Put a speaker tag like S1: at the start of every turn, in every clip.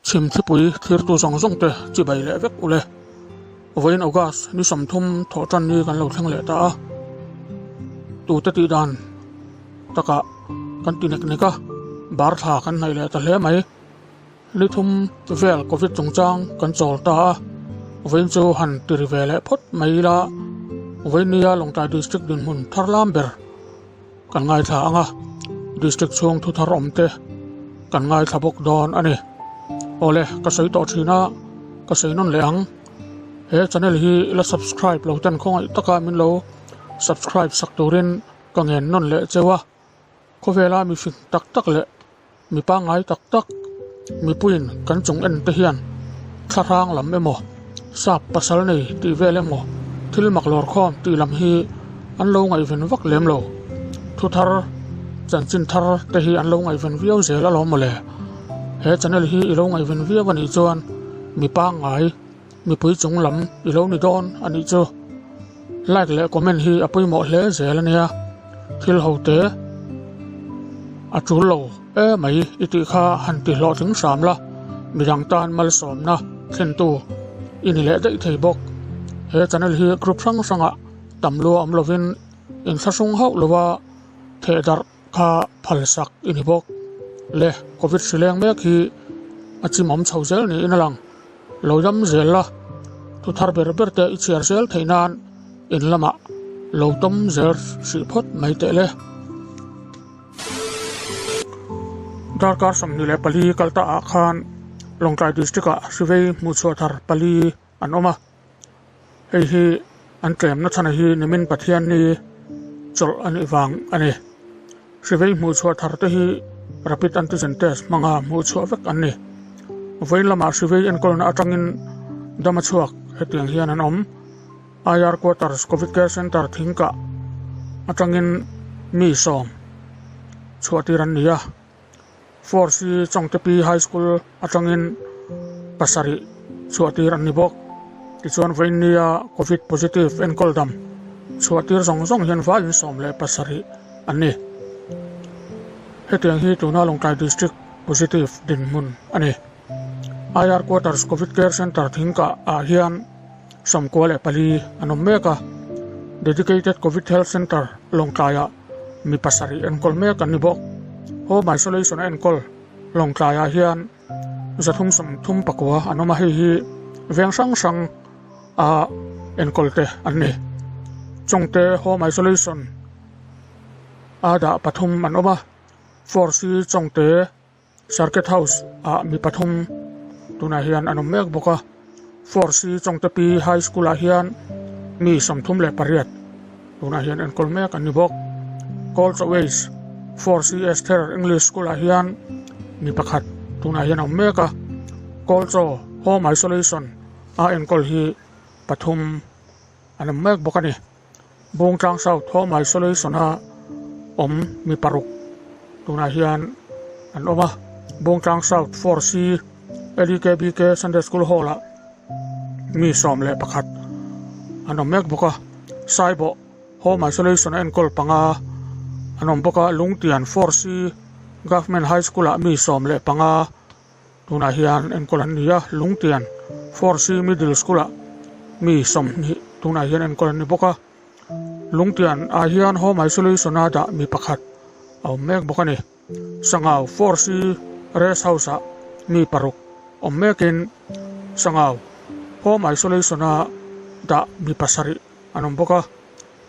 S1: Chhimthlipui thlirtu zawng zawng te chibai leh vek ule. Vawiin August ni 30 thawhtan ni kan lo thleng leh ta a. Tute tih dan takah kan ti nek nek a, bar thla kan hnaih leh ta hle mai. Ni thum vel Covid chungchang kan chawl ta a, vawiin chu han ti ri ve leh phawt mai ila, vawiin nia Lawngtlai District dinhmun thar lam ber kan ngaithla ang a, District chhung thu thar awm te kan ngaithla bawk dawn a ni. Awle, ka sawi tawh thin a, ka sawi nawn leh ang. He channel hi la subscribe lo ten khawngaih taka min lo subscribe sak turin ka ngen nawn leh cheu a. Khawvela mi fing tak tak leh mi pangngai tak tak mipuiin kan chung en te hian thlahrang lam emaw sap pasal nei tih vel emaw thil mak lawr khawm tih lam hi an lo ngaihven vak lem lo. Thu thar chanchin thar te hi an lo ngaihven viau zel alawm mawle. He channel hi i lo ngaihven viau anih chuan mi pangngai mipui chung lam i lo ni dawn anih chu. Like leh comment hi a pawimawh hle zel ania, thil ho te a tul lo e mai i tih kha han ti hlawhtling hram la, midang tan malsawmna thlentu i ni leh daih thei bawk. He channel hi group hrang hrangah tam lua awm lovin inthlahrung hauh lova theh darh kha phalsak i ni bawk. Le Covid hri leng mek hi a chimawm chho zel niin a lang. Lo dam zel la, thu thar ber ber te i chhiar zel theih nan in lamah lo tawm zel hrih phawt mai teh le. Darkar 24 kal ta ah khan Lawngtlai District ah Hrivei hmuhchhuah thar pali an awm a, hei hi an tlemna chhan hi nimin Pathianni chawlh a nih vang a ni. Hrivei hmuhchhuah thar te hi rapid antigen test hmanga hmuhchhuah vek an ni. Vawiin lamah hrivei enkawlna atangin dam a chhuak hetiang hian an awm. IR Quarters Covid Care Centre thingkah atangin mi 10 chhuahtir an ni a. Force hi Chawngtepi High School atangin pasarih chhuahtir an ni bawk. Tichuan vawiinnia Covid positive enkawl dam chhuahtir zawng zawng hian vaiin 17 an ni. Hetiang hi tuna Lawngtlai District positive dinhmun a ni. IR Quarters Covid Care Centre thingkah ah hian 94 an awm mek a. Dedicated Covid Health Centre Lawngtlaiah mi pasarih enkawl mek an ni bawk. Home isolation a enkawl Lawngtlaiah hian 339 an awm a, hei hi veng hrang hrang a enkawl te an ni. Chawngte home isolation a dah pathum an awm a, Force hi Chawngte Circuit House ah mi pathum tunah hian an awm mek bawk a, Force hi Chawngtepi High School ah hian mi 38 tunah hian enkawl mek an ni bawk. Cold Ways Force hi Esther English School ah hian mi pakhat tunah hian a awm mek a, Kawlchaw Home Isolation a enkawl hi pathum an awm mek bawk a ni. Bungtlang South Home Isolation a awm mi paruk tunah hian an awm a, Bungtlang South 4C LEKBK Sunday School Hall ah mi 11 an awm mek bawk a, Saibawh Home Isolation a enkawl panga an awm bawk a, Lungtian 4C Government High School ah mi 15 Tunah hian enkawl an ni a, Lungtian 4C Middle School ah mi 20 tunah hian enkawl an ni bawk a, Lungtian ah hian Home Isolation a dah mi pakhat a awm mek bawk a ni. Sangau 4C Rest House ah mi paruk awm mekin Sangau Home Isolation a dah mi pasarih an awm bawk a,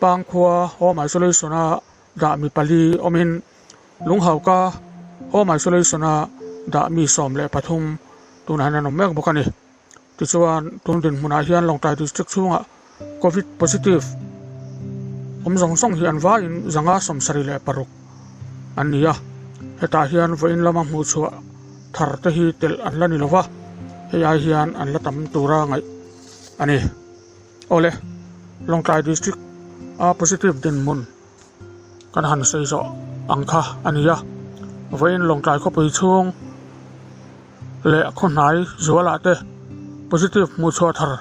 S1: Pangkhua Home Isolation a dah mi pali awmin Lunghauka Home Isolation a dah mi 13 tunah hian an awm mek bawk a ni. Tichuan tun dinhmunah hian Lawngtlai District chhungah Covid positive awm zawng zawng hi an vaiin 576 an ni a, hetah hian vawiin lama hmuhchhuah thar te hi telh an la ni lova, hei ai hian an la tam tura ngaih a ni. Awle, Lawngtlai District a positive dinhmun kan han sawi zawh ang kha a ni a, vawiin Lawngtlai khawpui chhung leh khawhnai zualah te positive hmuhchhuah thar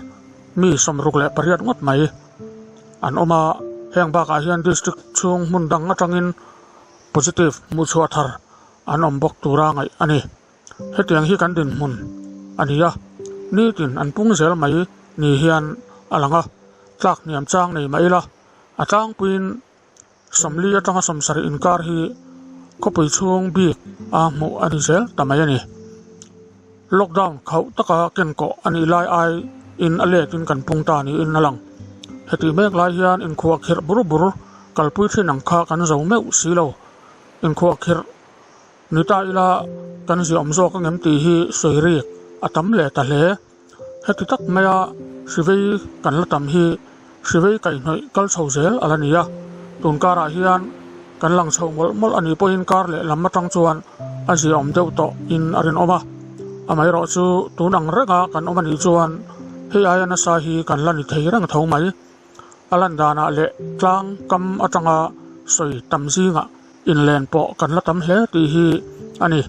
S1: mi 68 ngawt mai an awm a, heng bakah hian district chhung hmun dang atangin positive hmuhchhuah thar an awm bawk tura ngaih a ni. Hetiang hi kan dinhmun a ni a, nitin an pung zel mai ni hian a lang a, tlak hniam chang nei mah ila a tlangpuiin 40 atanga 70 inkar hi khawpui chhung bik a hmuh a ni zel ta mai a ni. Lockdown khauh taka kenkawh a nih lai aiin a letin kan pung ta niin a lang. Hetih mek lai hian inkhuah khirh bur bur kalpui thin ang kha kan zo meuh si lo. Inkhuah khirh ni ta ila kan ziah awm zawk angem tih hi sawi rik a tam leh ta hle. Heti tak maia hrivei kan la tam hi hrivei kaihhnawih kal chho zel a la ni a, tun karah hian kan lang chho mawlh mawlh a nih pawhin kar leh lam atang chuan a ziahawm deuh tawh in a rinawm a, amaherawh chu tun ang renga kan awm a nih chuan hei aia nasa hi kan la ni thei reng tho mai. A lan danah leh tlang kam atanga sawi tam zingah inlen pawh kan la tam hle tih hi a ni.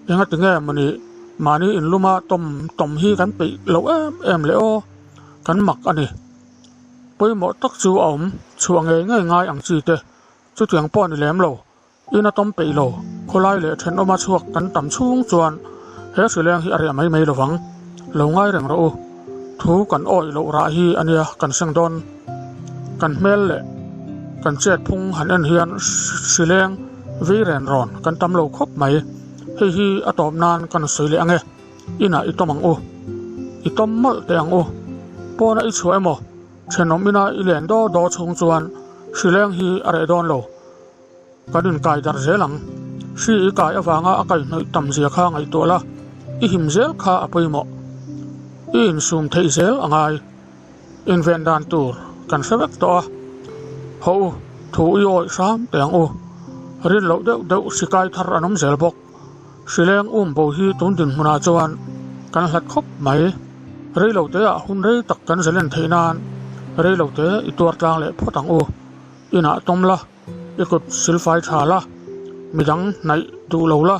S1: Engati nge mawni mahni inluma tawm tawm hi kan peih loh em em le aw, kan mak a ni. Pawimawh tak chu a awm chhuah ngei ngei ngai ang chi te, chutiang pawh a ni lem lo. Ina tawm peih lo, khawlai leh thenawma chhuak kan tam chhung chuan he hrileng hi a reh mai mai lovang. Lo ngai reng rawh u. Thu kan awih loh rah hi a nia kan seng dawn. Kan hmel leh kan chet phung han en hian hrileng vei ren rawn kan tam lo khawp mai. Hei hi a tawp nan kan sawi leh ang e. Inah i tawm ang u. I tawm mawlh teh ang u. Pawna i chhuah emaw thenawm ina i len daw daw chhung chuan hrileng hi a reh dawn lo. Kan inkai darh zel ang. Hri i kai avanga a kaihhnawih tam zia kha ngaihtuah la, i him zel kha a pawimawh. I insum theih zel a ngai. Inven dan tur kan hre vek tawh a. Haw u, thu i awih hram teh ang u. Rin loh deuh deuh hri kai thar an awm zel bawk. Hri leng um bo hi tun dinhmunah chuan kan hlat khawp mai. Reiloteah hun rei tak kan zalen theih nan reilote i tuar tlang leh phawt ang u. Inah tawm la. I kut silfai tha la, midang hnaih duh lo la,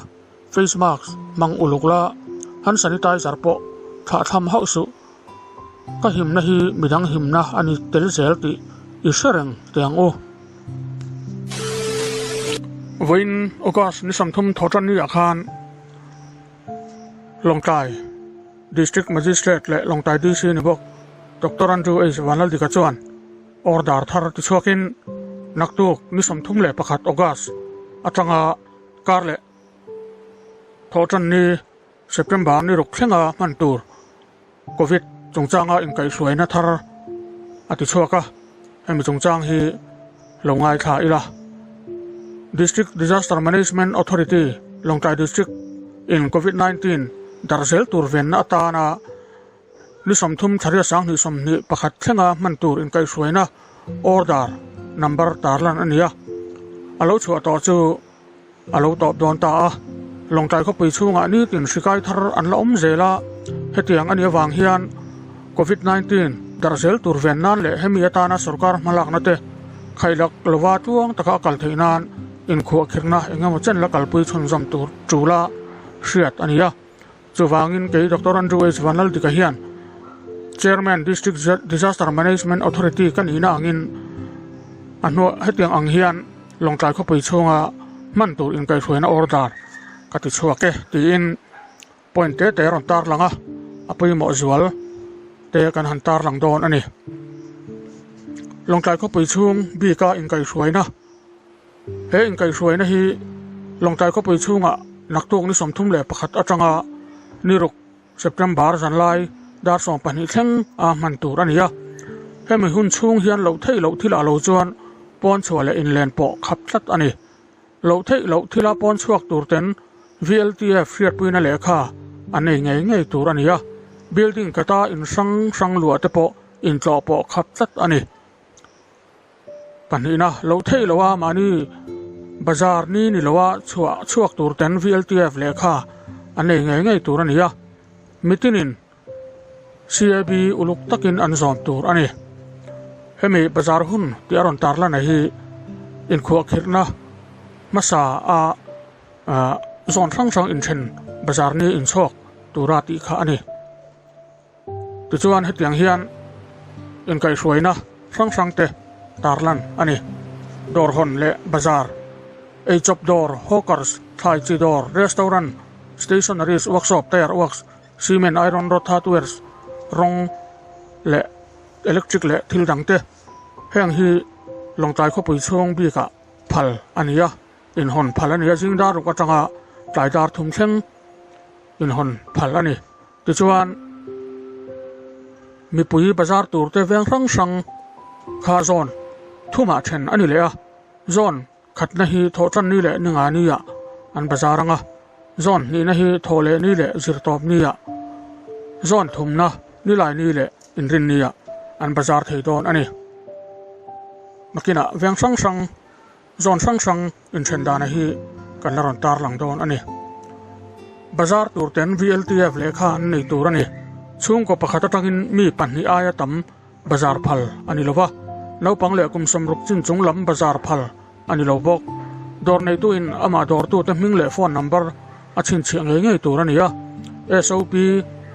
S1: face mask hmang uluk la, hand sanitizer pawh thlah tham hauh suh. Ka himna hi midang himna a ni tel zel tih i hre reng teh ang u. Vawiin August ni 30 thawhtanni ah khan Lawngtlai District Magistrate leh Lawngtlai DC ni bawk Doctor Andrew H Vanlaldika chuan Order thar tichhuakin naktuk ni 31 August atanga kar leh thawhtan ni September ni ruk thlenga hman tur Covid chungchanga inkaihhruaina thar a tichhuak a, hemi chungchang hi lo ngaithla ila. District Disaster Management Authority Lawngtlai District in Covid 19 darh zel tur venna atana Ni 30 thla 2021 thlenga hman tur inkaihhruaina order number tarlan a ni a, a lo chhuah tawh chu a lo tawp dawn ta a. Lawngtlai khawpui chhungah nitin hri kai thar an la awm zel a, hetiang a nih avang hian Covid 19 darh zel tur ven nan leh hemi atana sorkar hmalakna te khailak lova tluang taka a kal theih nan inkhuahkhirhna engemaw chen la kalpui chhunzawm tur tula hriat a ni a. Chuvangin kei Doctor Andrew H. Vanlaldika hian Chairman District Disaster Management Authority ka nihna angin a hnuah hetiang ang hian Lawngtlai khawpui chhunga hman tur inkaihhruaina order ka ti chhuak e tiin point te te rawn tarlang a, a pawimawh zual te kan han tarlang dawn a ni. Lawngtlai khawpui chhung bika inkaihhruaina He inkaihhruaina hi Lawngtlai khawpui chhungah naktuk ni 31 atanga ni ruk September zanlai dar 12 thleng a hman tur a ni a. Hemi hun chhung hian loh theih loh thilah lo chuan pawn chhuah leh inlen pawh khap tlat a ni. Loh theih loh thila pawn chhuak tur ten VLTF hriatpuina lehkha a nei ngei ngei tur a ni a. Building kata in hrang hrang luah te pawh intlawh pawh khap tlat a ni. Pahnihna, loh theih loh a mahni bazar ni ni loa chhuah chhuak tur ten VLTF lehkha an nei ngei ngei tur a ni a, mitinin CAB uluk takin an zawm tur a ni. Hemi bazar hun tih a rawn tarlan hi inkhuahkhirhna hmasa a zawn hrang hrang inthen bazar ni inchhawk tura tih kha a ni. Tichuan hetiang hian inkaihhruaina hrang hrang te tarlan a ni. Dawr hawn leh bazar, eichawp dawr, hawkers, thlai chi dawr, restaurant, stationaries, workshop, tyre works, Cement, iron rod, hardwares, rawng leh electric leh thil dang te heng hi Lawngtlai khawpui chhung bikah phal a ni a, inhawn phal a ni a, zing dar ruk atanga tlai dar thum thleng inhawn phal a ni. Tichuan, mipui bazar tur te veng hrang hrang kha zawn thumah then a ni leh a, zawn khatna hi thawhtan ni leh ni nga ni-ah an bazar ang a, zawn hnihna hi thawh leh ni leh zirtawp ni-ah, zawn thumna nilai ni leh inrin ni-ah an bazar thei dawn a ni. Nakinah veng hrang hrang Zawn hrang hrang inthen dana hi kan la rawn tarlang dawn a ni. Bazar tur ten VLTF lehkha an nei tur a ni. Chhungkaw pakhat atangin mi pahnih aia tam bazar phal a ni lova, naupang leh kum sawmruk chin chung lam bazar phal a ni lo bawk. Dawr neituin amah dawrtute hming leh phone number a chhinchhiah ngei ngei tur a ni a, SOP,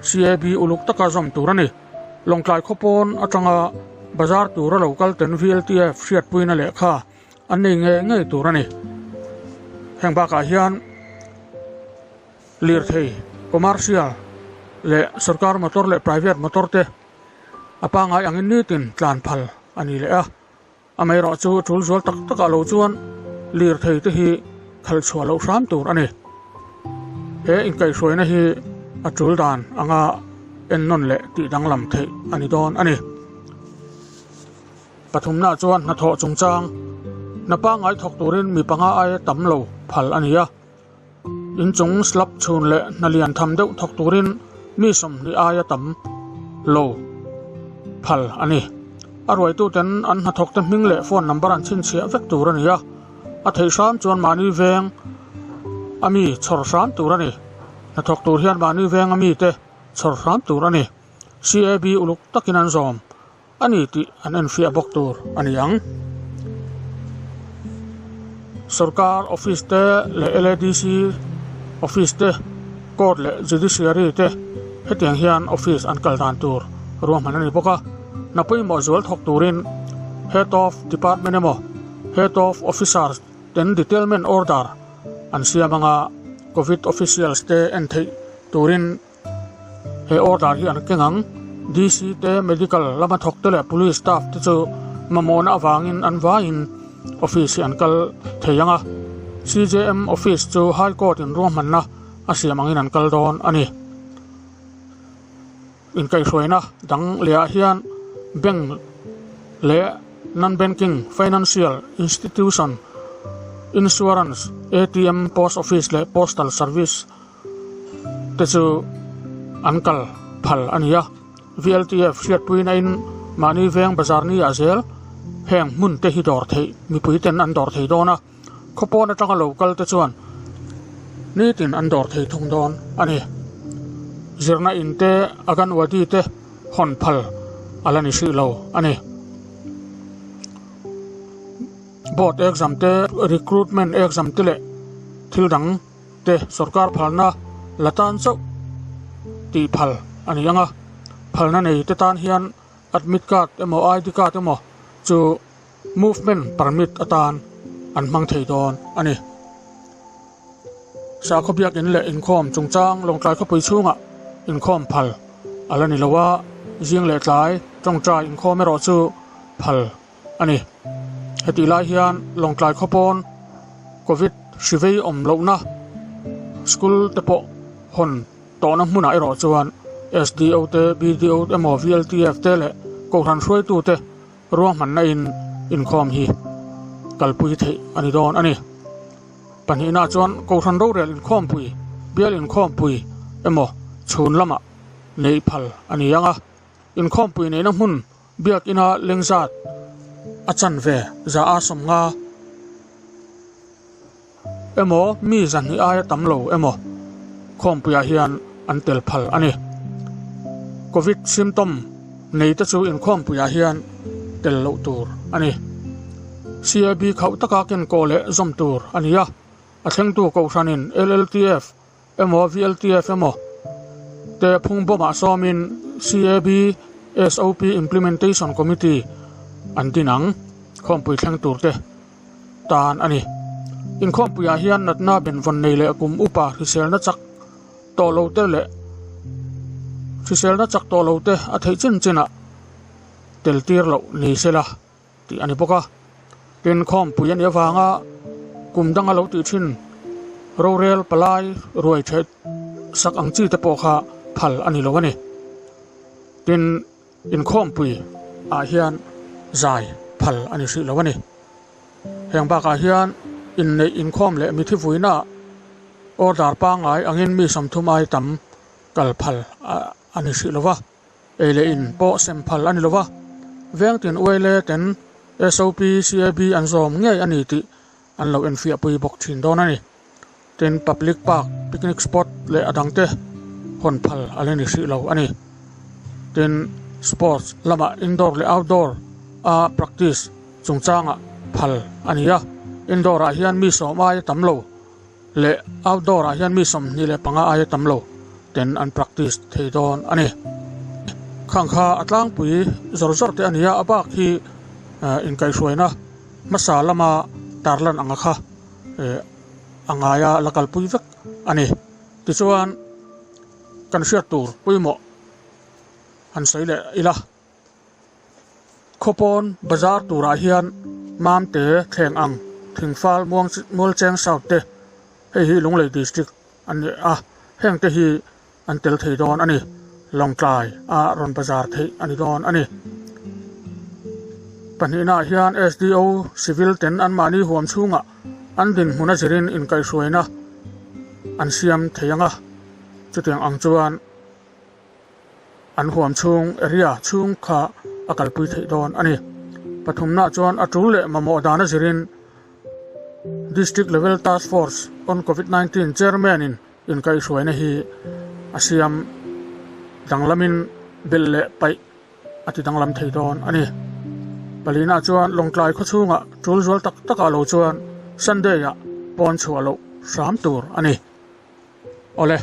S1: CAB uluk taka zawm tur a ni. Lawngtlai khawpawn atanga bazar tura lo kal ten VLTF hriatpuina lehkha an nei ngei ngei tur a ni. Heng bakah hian lirthei, commercial leh sorkar motor leh private motor te a pangngai angin nitin tlan phal a ni leh a. Amaherawh chu tul zual tak takah lo chuan lirthei te hi khalh chhuah loh hram tur a ni. He inkaihhruaina hi a tul dan anga ennawn leh tih danglam theih a ni dawn a ni. Pathumna chuan hnathawh chungchang hna pangngai thawk turin mi panga aia tam lo phal a ni a. Inchung slab chhun leh hna lian tham deuh thawk turin mi 20 aia tam lo phal a ni. A ruaituten an hnathawkte hming leh phone number an chhinchhiah vek tur a ni a, a theih hram chuan mahni veng a mi chhawr hram tur a ni. Hnathawk tur hian mahni veng a mite chhawr hram tur a ni. CAB uluk takin an zawm. A ni tih an enfiah bawk tur a ni ang. Sorkar office te leh LADC office te, court leh judiciary te hetiang hian office an kal dan tur ruahman a ni bawk a. Hna pawimawh zual thawk turin Head of Department emaw Head of Officers ten detailment order an siam anga Covid officials te en theih turin He order hi an keng ang. DC te, medical lama thawk te leh police staff te chu mamawhna avangin an vaiin office hi an kal thei ang a. CJM office chu High Court in ruahmanna a siam angin an kal dawn a ni. Inkaihhruaina dang lehah hian bank leh non-banking financial institution, insurance, ATM, post office leh postal service te chu an kal phal a ni a, VLTF hriatpuina in mahni veng bazar ni ah zel heng hmun te hi dawr theih mipui ten an dawr thei dawn a, khawpawn atanga lo kal te chuan nitin an dawr thei thung dawn a ni. Zirna in te Anganwadi te hawn phal a la ni hrih lo a ni. Board exam te, recruitment exam te leh thil dang. te sorkar phalna la tan chauh tih phal a ni ang a, phalna nei te tan hian admit card emaw ID card emaw chu movement permit atan an hmang thei dawn a ni. Sakhaw biakin leh inkhawm chungchang Lawngtlai khawpui chhungah inkhawm phal a la ni lo a, zing leh tlai tawngtai inkhawm erawh chu phal a ni. Hetih lai hian Lawngtlai khawpawn Covid hri vei awm lohna school te pawh hawn tawhna hmunah erawh chuan SDO te, BDO emaw VLTF te leh Kohhran hruaitu te ruahmanna in inkhawm hi kalpui theih a ni dawn a ni. Pahnihna chuan Kohhran rorel inkhawmpui, bial inkhawmpui emaw chhun lamah neih phal a ni ang a, inkhawmpui neihna hmun Biakina lengzat a chanve za a 50 emaw mi 200 aia tam lo emaw khawmpuiah hian an tel phal a ni. Covid symptom nei te chu inkhawmpuiah hian tel loh tur a ni. CAB khauh taka kenkawh leh zawm tur a ni a, a thlengtu kohhranin LLTF emaw VLTF emaw te phung bawmah sawmin CAB SOP Implementation Committee an din ang. Khawmpui thleng tur te tan a ni. Inkhawmpuiah hian natna benvawn nei leh kum upa hriselna chak tawh lo te leh Hriselna chak tawh lo te a theih chin chinah tel tir loh ni sela tih a ni bawk a. Tin, khawmpui a nih avanga kum danga lo tih thin rorel palai ruai theih sak ang chi te pawh kha phal a ni lo a ni. Tin, inkhawmpui ah hian zai phal a ni hrih lo a ni. Heng bakah hian inneih inkhawm leh mithi vuina ah order pangngai angin mi 30 ai tam kal phal a ni hrih lo va, ei leh in pawh sem phal a ni lo va, vengtin uaile ten SOP, CAB an zawm ngei a ni tih an lo enfiahpui bawk thin dawn a ni. Tin, public park, picnic spot leh a dangte hawn phal a la ni hrih lo a ni. Tin, sports lamah indoor leh outdoor a practice chungchangah phal a ni a, indoor ah hian mi 10 aia tam lo leh outdoor ah hian mi 25 aia tam lo ten an practice thei dawn a ni. Khang kha a tlangpui zawr zawr te a ni a, a bak hi inkaihhruaina hmasa lama tarlan anga kha a ngaia la kalpui vek a ni. Tichuan kan hriat tur pawimawh han sawi leh ila. Khawpawn bazar turah hian Mamte thleng ang Thingfal Mualcheng South te hei hi Lunglei District a ni a, heng te hi an tel thei dawn a ni. Lawngtlai a rawn bazar theih a ni dawn a ni. Pahnihnaah hian SDO civil ten anmahni huam chhungah an dinhmun a zirin inkaihhruaina an siam thei ang a, chutiang ang chuan An huam chhung area chhung kha a kalpui theih dawn a ni. Pathumnaah chuan a tul leh mamawh dan a zirin District Level Task Force on Covid 19 Chairman in inkaihhruaina hi a siam danglamin belh leh paih a ti danglam thei dawn a ni. Palinaah chuan Lawngtlai khaw chhungah tul zual tak takah lo chuan Sunday ah pawn chhuah loh hram tur a ni. Awle,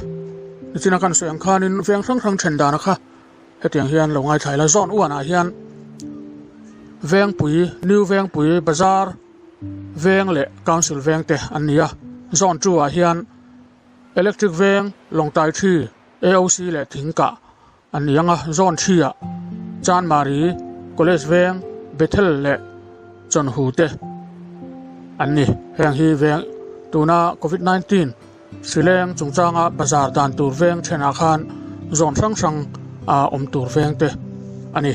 S1: nichina kan sawi ang khanin veng hrang hrang then dana kha hetiang hian lo ngaithla ila zawn uanah hian Vengpui, New Vengpui Bazar veng leh Council veng te an ni a, zawn two ah hian Electric veng, Lawngtai Thi, AOC leh Thingkah an ni ang a, zawn thi ah Chanmari, College veng, Bethel leh Chawnhu te an ni. Heng hi veng tuna Covid 19 hrileng chungchanga bazar dan tur veng thenah khan zawn hrang hrang a awm tur veng te a ni.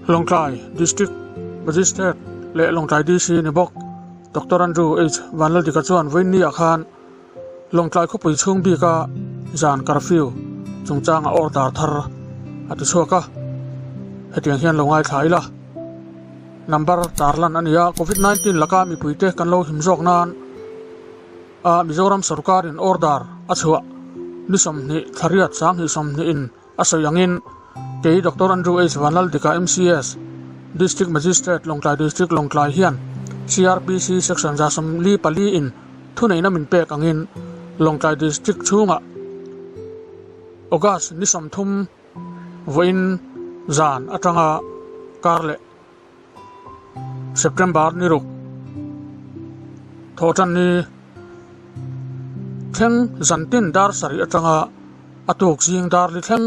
S1: Lawngtlai District Magistrate leh Lawngtlai DC ni bawk Doctor Andrew H Vanlaldika chuan vawiin ah khan Lawngtlai khawpui chhung bika zan curfew chungchanga order thar a ti chhuak a, hetiang hian lo ngaithla ila. Number tarlan a ni a, Covid 19 laka mipuite kan lo him zawk nan a Mizoram sorkarin order a chhuah ni 20 thlariat 20 20 in a sawi angin kei Doctor Andrew H Vanlaldika MCS District Magistrate Lawngtlai District Lawngtlai hian CRPC Section 144 in Thuneihna min pek angin Lawngtlai District chhungah August ni 30 vawiin zan atanga kar leh September ni ruk thawhtan ni thleng zantin dar sarih atanga a tuk zing dar li thleng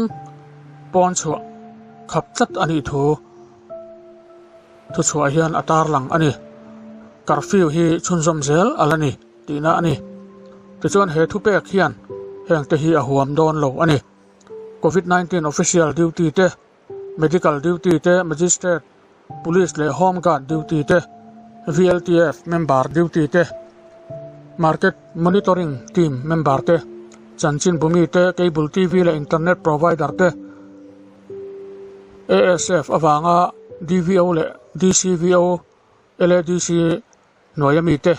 S1: pawn chhuah khap tlat a nih thu Thuchhuah hian a tarlang a ni. Curfew hi chhunzawm zel a la ni tihna a ni. Tichuan he thupek hian hengte hi a huam dawn lo a ni. Covid 19 official duty te, medical duty te, magistrate, police leh home guard duty te, VLTF member duty te, market monitoring team member te, chanchinbumi te, cable TV leh internet provider te, ASF avanga DVO leh DCVO, LADC hnuaia mite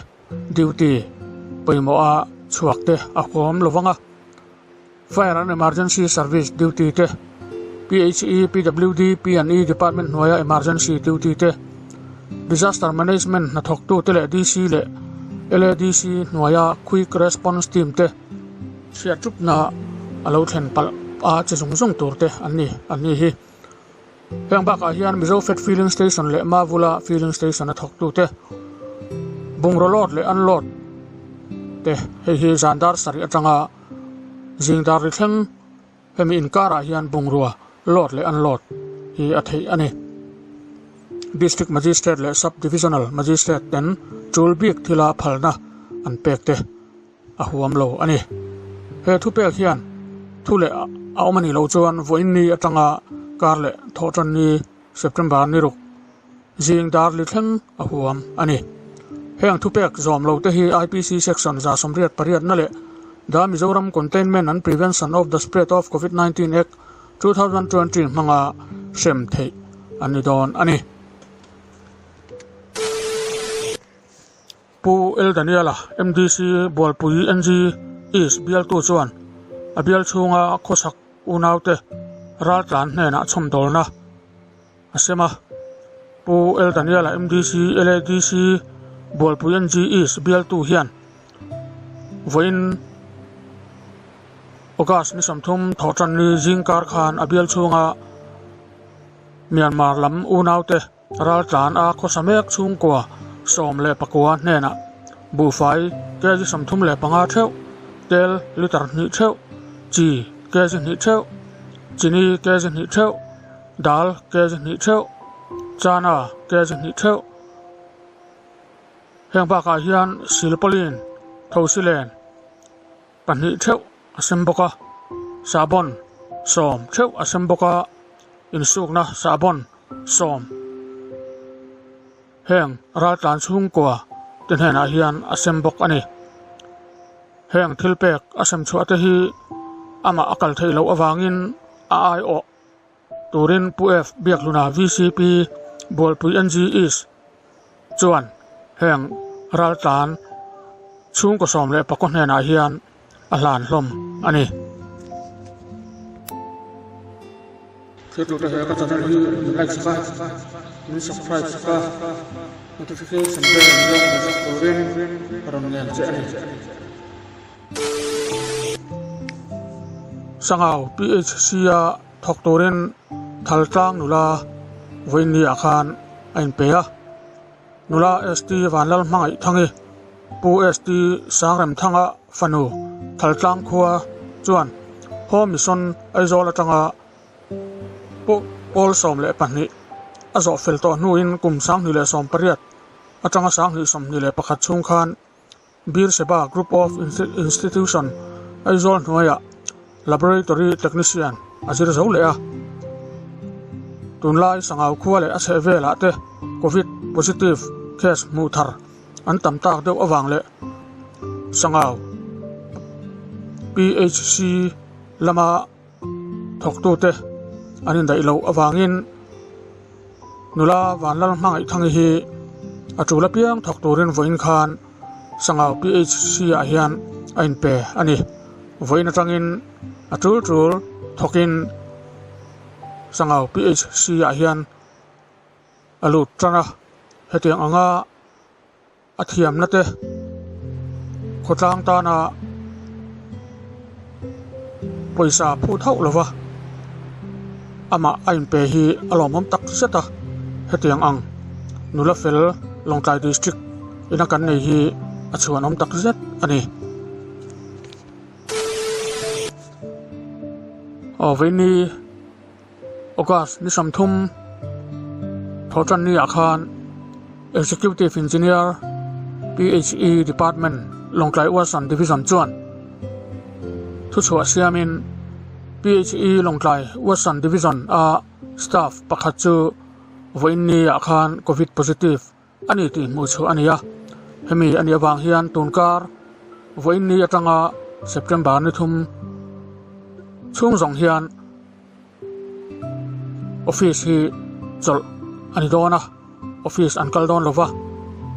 S1: duty pawimawha chhuak te a huam lo vang a. Fire and Emergency Service duty te, PHE, PWD, P&E department hnuaia emergency duty te, Disaster Management hnathawktute leh DC leh LADC hnuaia Quick Response Team te, Chhiat chupna a lo thlen palh a che zung zung tur te an ni an ni hi. Heng bakah hian Mizo Fat Filling Station leh Mavula Filling Station a thawk tu te bungraw load leh unload. te hei hi zan dar sarih atanga zing dar ri thleng hemi inkarah hian bungrua load leh unload hi a theih a ni. District Magistrate leh Sub Divisional Magistrate ten tul bik thila phalna an pek te a huam lo a ni. He thupek hian thu leh a awm a nih loh chuan vawiin ni atanga kar leh thawhtan ni September ni ruk zing dar li thleng a huam a ni. Heng thupek zawm lo te hi IPC Section 188 na leh The Mizoram Containment and Prevention of the Spread of Covid-19 Act 2020 hmanga hrem theih an ni dawn a ni. Pu L Daniela, MDC Bualpui NG East bialtu chuan a bial chhunga khawsak unaute raltlan hnenah chhawmdawlna a sem a. Pu L Daniela, MDC LADC Bualpui NG East bialtu hian vawiin August ni 30 thawhtanni zingkar khan a bial chhunga Myanmar lam unaute Raltlan a khawsa mek chhungkua 14 hnenah buhfai kg 35 theuh, tel litre hnih theuh, chi kg hnih theuh, chini kg hnih theuh, dal kg hnih theuh, chana kg hnih theuh. Heng bakah hian silpaulin, thosilen pahnih theuh a sem bawk a, sahbawn 10 theuh a sem bawk a, insukna sahbawn 10 heng raltlan chhungkua te hnenah hian a sem bawk a ni. Heng thil pek a sem chhuah te hi amah a kal theih loh avangin a aiawh turin Pu F Biakhluna VCP Bualpui NG East chuan heng raltlan chhungkaw 14 hnenah hian a hlan hlawm a ni. Thiltute he ka channel hi min like sak a, min subscribe sak a, notification bell min lo hmu sak turin ka rawn ngen che a ni. Sangau PHC a thawk turin Thaltlang nula vawiin ah khan a inpe a. Nula ST Vanlalhmangaih Thangi, Pu ST Sangremthanga fanu Thaltlang khua chuan Home Mission Aizawl atanga pawl 12 a zawh fel tawh hnuin kum 2018 atanga 2021 chhung khan Beersheba Group of Institution Aizawl hnuaiah Laboratory Technician a zir zo leh a. Tunlai Sangau khua leh a chheh velah te Covid positive case hmuh thar an tam tak deuh avang leh Sangau PHC lama thawktute an indaih loh avangin nula Vanlalhmangaih Thangi hi a tul apiang thawk turin vawiin khan Sangau PHC ah hian a inpe a ni. Vawiin atangin a tul tul thawkin Sangau PHC ah hian a lut tan a, hetiang anga a thiamna te khawtlang tana pawisa phut hauh lova amah a inpe hi a lawmawm tak zet a, hetiang ang nula fel Lawngtlai District ina kan nei hi a chhuanawm tak zet a ni. Aw vawiin August ni 30 thawhtan ni ah khan Executive Engineer PHE Department Lawngtlai Western Division chuan thuchhuah siamin PHE Lawngtlai Western Division a staff pakhat chu vawiin ni ah khan Covid positive a ni tih hmuh chhuah a ni a, hemi a nih avang hian tunkar vawiin ni atanga September ni thum chhung zawng hian office hi chawlh a ni dawn a, office an kal dawn lova,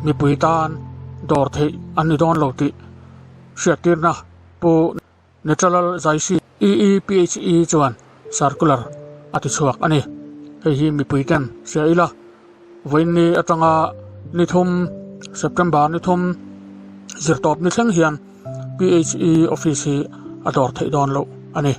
S1: mipui tan dawr theih an ni dawn lo tih hriattirna Pu Natural Zaisi EEPHE chuan circular a ti chhuak a ni. Hei hi mipui ten hria ila, vawiin ni atanga ni thum September ni thum zirtawp ni thleng hian PHE office hi a dawr theih dawn loh a ni.